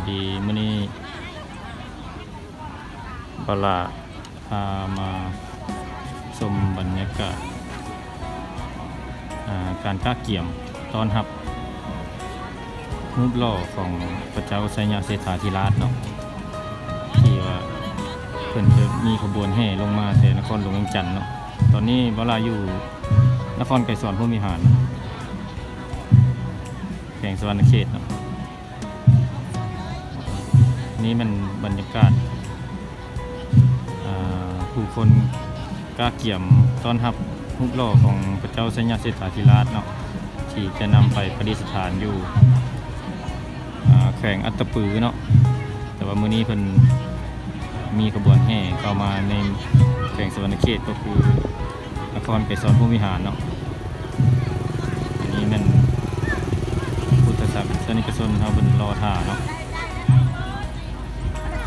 ທີ່ມື້ນີ້ ບ່າວຫຼ້າພາມາຊົມບັນຍາກາດ ອ່າ ການກະກຽມຕ້ອນຮັບຮູບຫຼໍ່ຂອງພະເຈົ້າໄຊຍະເສດຖາທິລາດເນາະ ທີ່ວ່າເພິ່ນຈະມີຂະບວນແຫ່ລົງມາແຕ່ນະຄອນຫຼວງວຽງຈັນເນາະ. ຕອນນີ້ບ່າວຫຼ້າຢູ່ນະຄອນໄກສອນພົມວິຫານ ແຂວງສະຫວັນນະເຂດເນາະ. ນີ້ແມ່ນບັນຍາກາດ ອ່າ ຜູ້ຄົນກະກຽມຕ້ອນຮັບຮູບຫຼໍ່ຂອງພະເຈົ້າໄຊຍະເສດຖາທິລາດເນາະ ທີ່ຈະນຳໄປປະດິດສະຖານຢູ່ ອ່າ ແຂວງອັດຕະປືເນາະ. ແຕ່ວ່າມື້ນີ້ເພິ່ນມີຂະບວນແຫ່ເຂົ້າມາໃນແຂວງສະຫວັນນະເຂດ ກໍຄື ນະຄອນໄກສອນພົມວິຫານເນາະ. ອັນນີ້ແມ່ນພຸດທະສາສະນິກະຊົນເຮົາເພິ່ນລໍຖ້າເນາະ.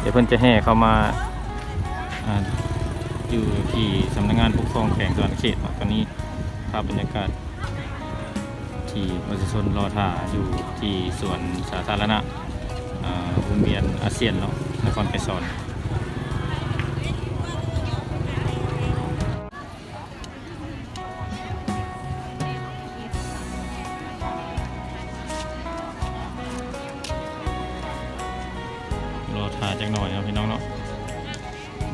ດຽວເພິ່ນຈະແຫ່ເຂົ້າມາ ອ່າ ຢູ່ທີ່ສຳນັກງານປົກຄອງແຂວງສະຫວັນນະເຂດເນາະ. ຕອນນີ້ພາບບັນຍາກາດ ທີ່ປະຊາຊົນລໍຖ້າຢູ່ທີ່ສວນສາທາລະນະ ເອີ ວົງວຽນອາຊຽນເນາະ ນະຄອນໄກສອນ. ລໍຖ້າຈັກໜ້ອຍເນາະ ພີ່ນ້ອງເນາະ.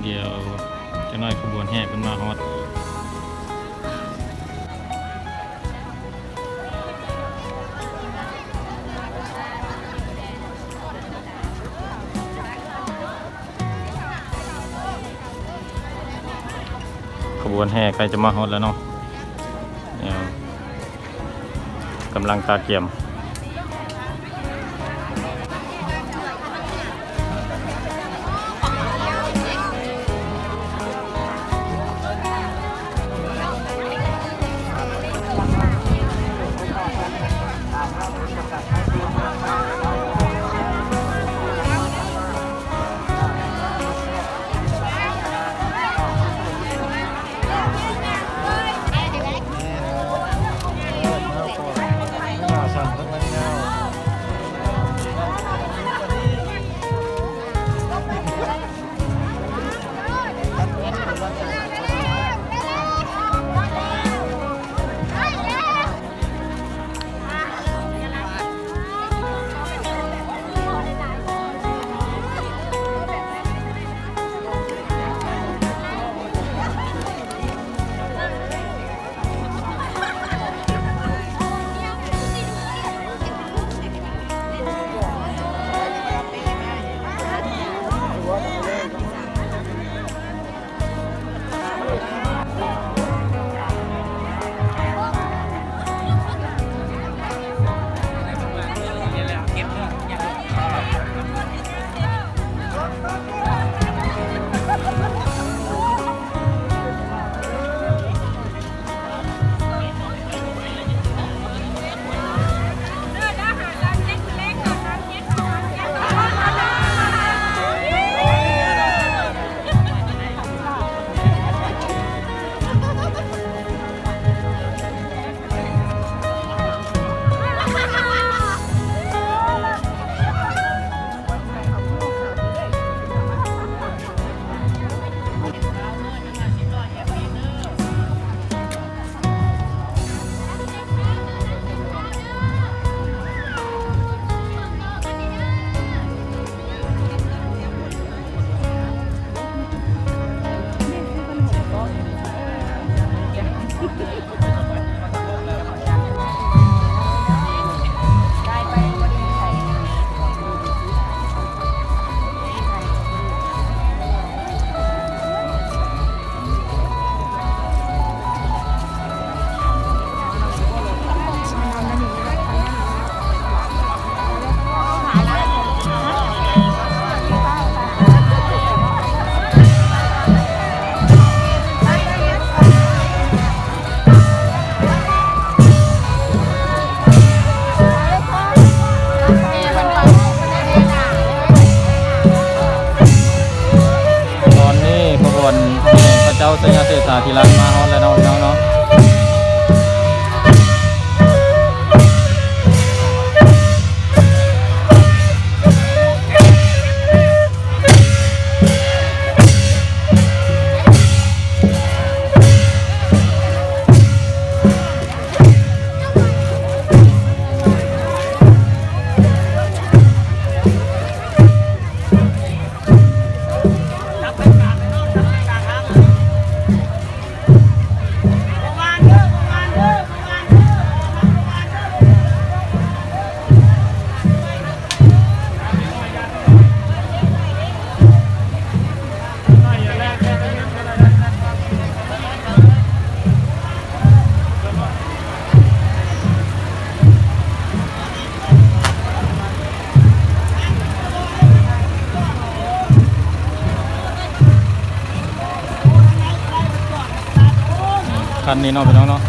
ດຽວຈັກໜ້ອຍຂະບວນແຫ່ເພິ່ນມາຮອດ. ຂະບວນແຫ່ໃກ້ຈະມາຮອດແລ້ວເນາະ. ກຳລັງກະກຽມ. ຕອນນີ້ຂະບວນພະເຈົ້າໄຊຍະເສດຖາທິລາດມາຮອດແລ້ວເນາະ ພີ່ນ້ອງເນາະ. ຄັນນີ້ເນາະ ພີ່ນ້ອງເນາະ.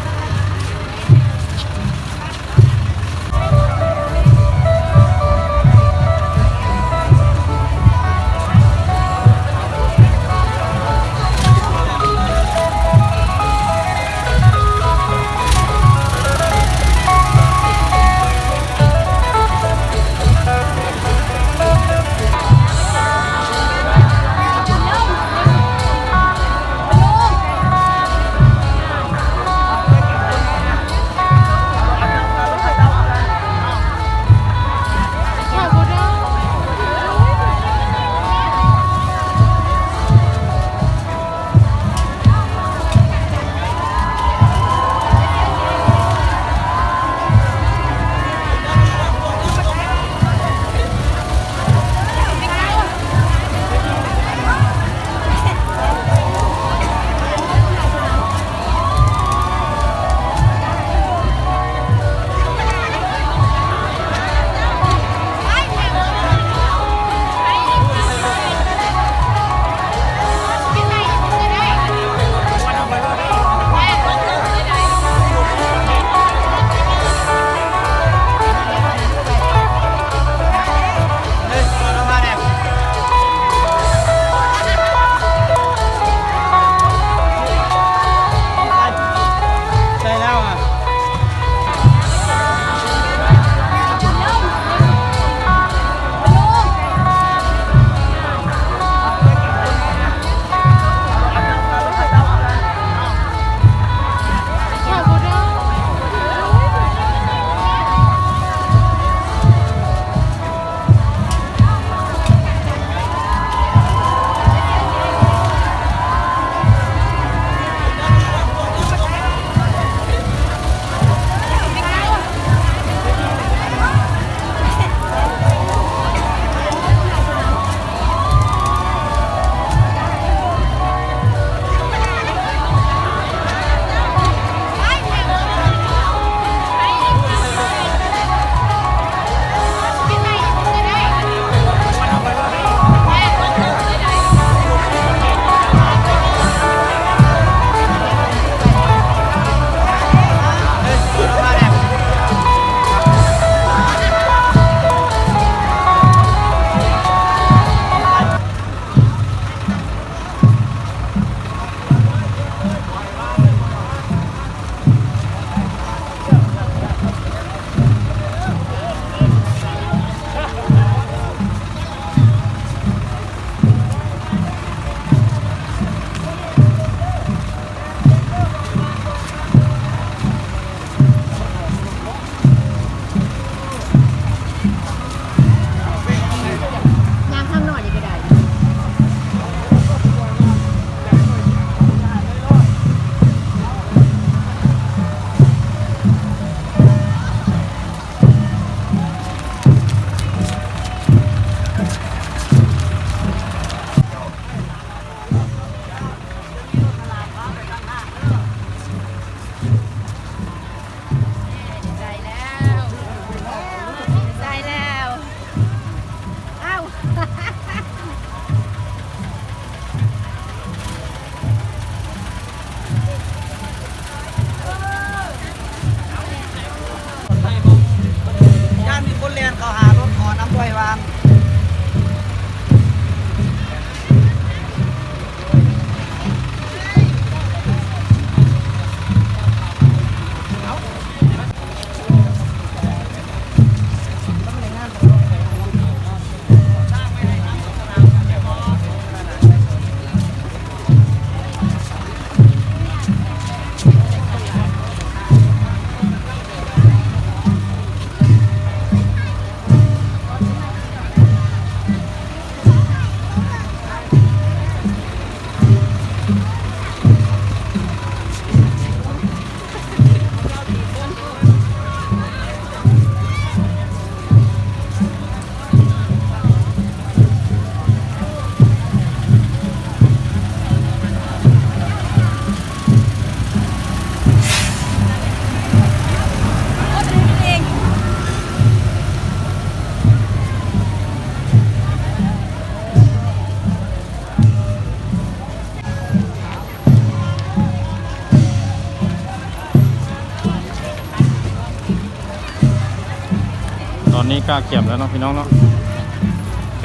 ກະກຽມແລ້ວເນາະພີ່ນ້ອງເນາະ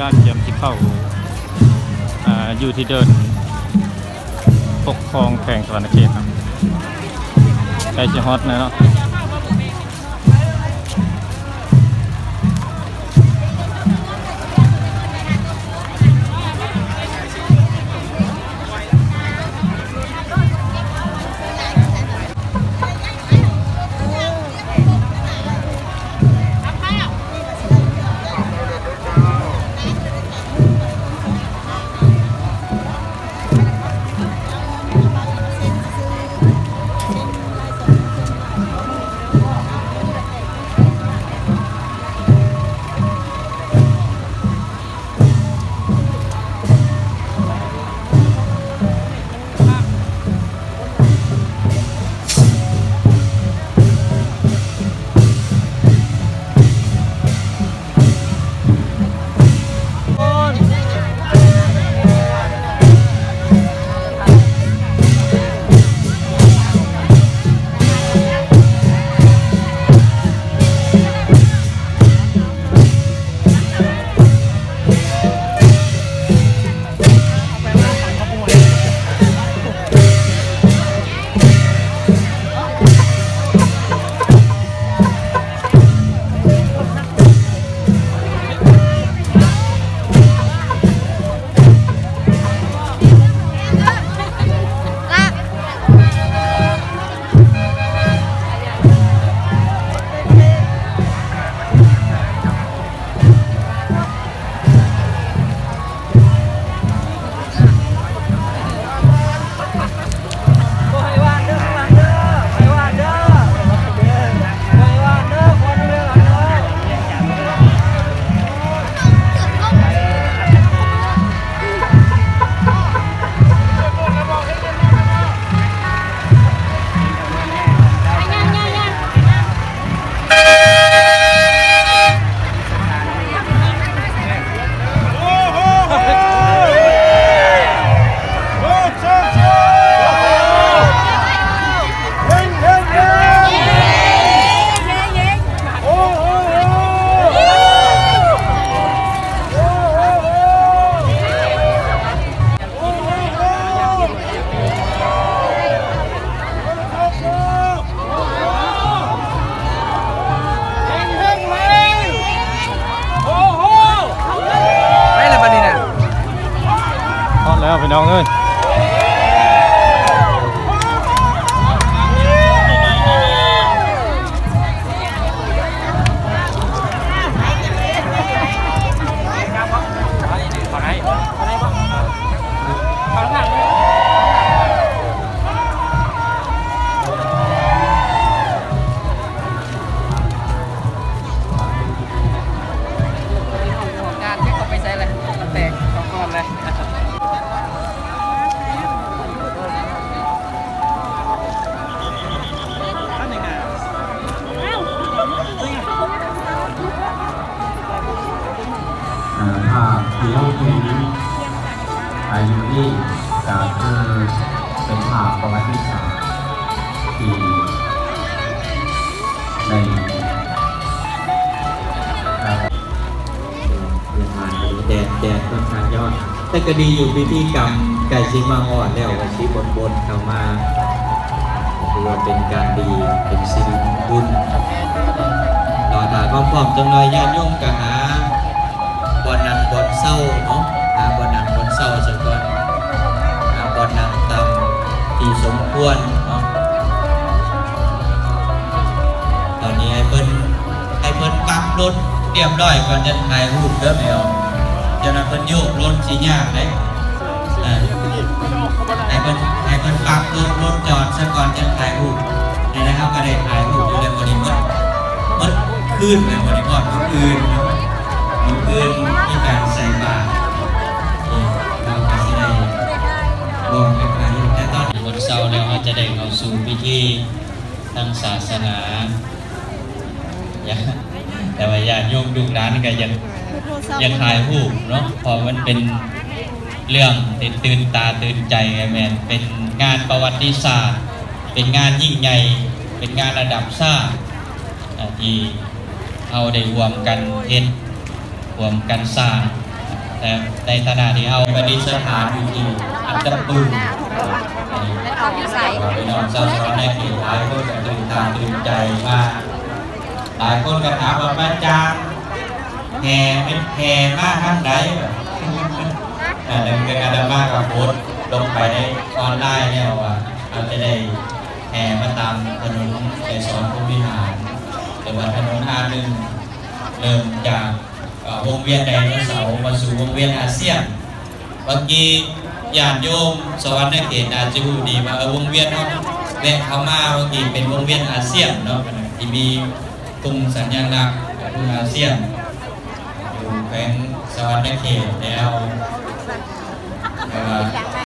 ກະກຽມຊິເຂົ້າ ອ່າ ຢູ່ທີ່ເດີ່ນປົກຄອງແຂວງສະຫວັນນະເຂດເນາະ ໃກ້ຊິຮອດແລ້ວເນາະ. ໄປແລ້ວບັດນີ້ນະ ຮອດແລ້ວພີ່ນ້ອງເອີຍ. ງານເຈັກເຂົ້າໄປໃສລະ ມັນແຕກສອງກ້ອນເລີຍ. ເອີ ພາບທີ່ເຮົາເຫັນ ອາ ຢູ່ນີ້ກະຄືເປັນພາບປະຫວັດຕິສາດທີ່ໄດ້ ແດດ ແດດຂ້ອນຂ້າງຮ້ອນ ແຕ່ກໍດີຢູ່ ພິທີກຳໃກ້ຊິມາຮອດແລ້ວ ກໍຊິບົນໆເຂົ້າມາ ຖືວ່າເປັນການດີ ເປັນສິລິມຸງຄຸນ. ລໍຖ້າຄວາມພ້ອມຈັກໜ່ອຍ ຍາດໂຍມກໍຫາບ່ອນນັ່ງບ່ອນເຊົາເນາະ ຫາບ່ອນນັ່ງບ່ອນເຊົາສາກ່ອນ ຫາບ່ອນນັ່ງຕາມທີ່ສົມຄວນເນາະ. ຕອນນີ້ໃຫ້ເພິ່ນ ໃຫ້ເພິ່ນປັບລົດຮຽບຮ້ອຍກ່ອນ ຈັ່ງຖ່າຍຮູບເດີແມ່ອອກ. ຈັ່ງນັ້ນເພິ່ນໂຍກລົດຊິຍາກເດ້. ເອີ ໃຫ້ເພິ່ນ ໃຫ້ເພິ່ນປັບລົດ ລົດຈອດຊະກ່ອນ ຈັ່ງຖ່າຍຮູບ. ແລ້ວເຮົາກໍໄດ້ຖ່າຍຮູບຢູ່ແລ້ວມື້ນີ້ໝົດ ໝົດຄືນເລີຍມື້ນີ້ ຮອດມື້ອື່ນເນາະ. ມື້ອື່ນມີການໃສ່ບາດ ເຮົາກໍຊິໄດ້ລອງໄປຖ່າຍຮູບ. ແຕ່ຕອນນີ້ ມື້ເຊົ້າແລ້ວ ເຮົາຈະໄດ້ເຂົ້າສູ່ພິທີທາງສາສະໜາ. ຢ່າ ແຕ່ວ່າຍາດໂຍມລູກຫຼານກໍຢາກ ຢາກຖ່າຍຮູບເນາະ ເພາະມັນເປັນເລື່ອງທີ່ຕື່ນຕາຕື່ນໃຈ. ແມ່ນເປັນງານປະຫວັດຕິສາດ ເປັນງານຍິ່ງໃຫຍ່ ເປັນງານລະດັບຊາດ ອາ ທີ່ ເຮົາໄດ້ຮ່ວມກັນເຮັດ ຮ່ວມກັນສ້າງ ແຕ່ໃນຖານະທີ່ເຮົາປະດິດສະຖານຢູ່ທີ່ອັດຕະປື ອັນນີ້ ເອົາຢູ່ໃສ? ພີ່ນ້ອງຊາວສະຫວັນນະເຂດຫຼາຍຄົນກໍຕື່ນຕາຕື່ນໃຈມາ ຫຼາຍຄົນກໍຖາມວ່າ ພະອາຈານ ແຫ່ແມ່ນແຫ່ມາທາງໃດ? ອັນນັ້ນກໍອາດຕະມາກໍໂພສລົງໄປໃນອອນລາຍແລ້ວວ່າ ເຮົາຈະໄດ້ແຫ່ມາຕາມຖະໜົນໄກສອນພົມວິຫານ ຫຼືວ່າຖະໜົນ ອາ ໜຶ່ງ ເລີ່ມຈາກ ເອີ ວົງວຽນໄດໂນເສົາມາສູ່ວົງວຽນອາຊຽນ. ບາງທີຍາດໂຍມສະຫວັນນະເຂດອາດຈະຮູ້ດີວ່າ ເອີ ວົງວຽນເຮົາແວະເຂົ້າມາ ບາງທີເປັນວົງວຽນອາຊຽນເນາະ ທີ່ມີທຸງສັນຍະລັກທຸງອາຊຽນ ຢູ່ແຂວງສະຫວັນນະເຂດແລ້ວ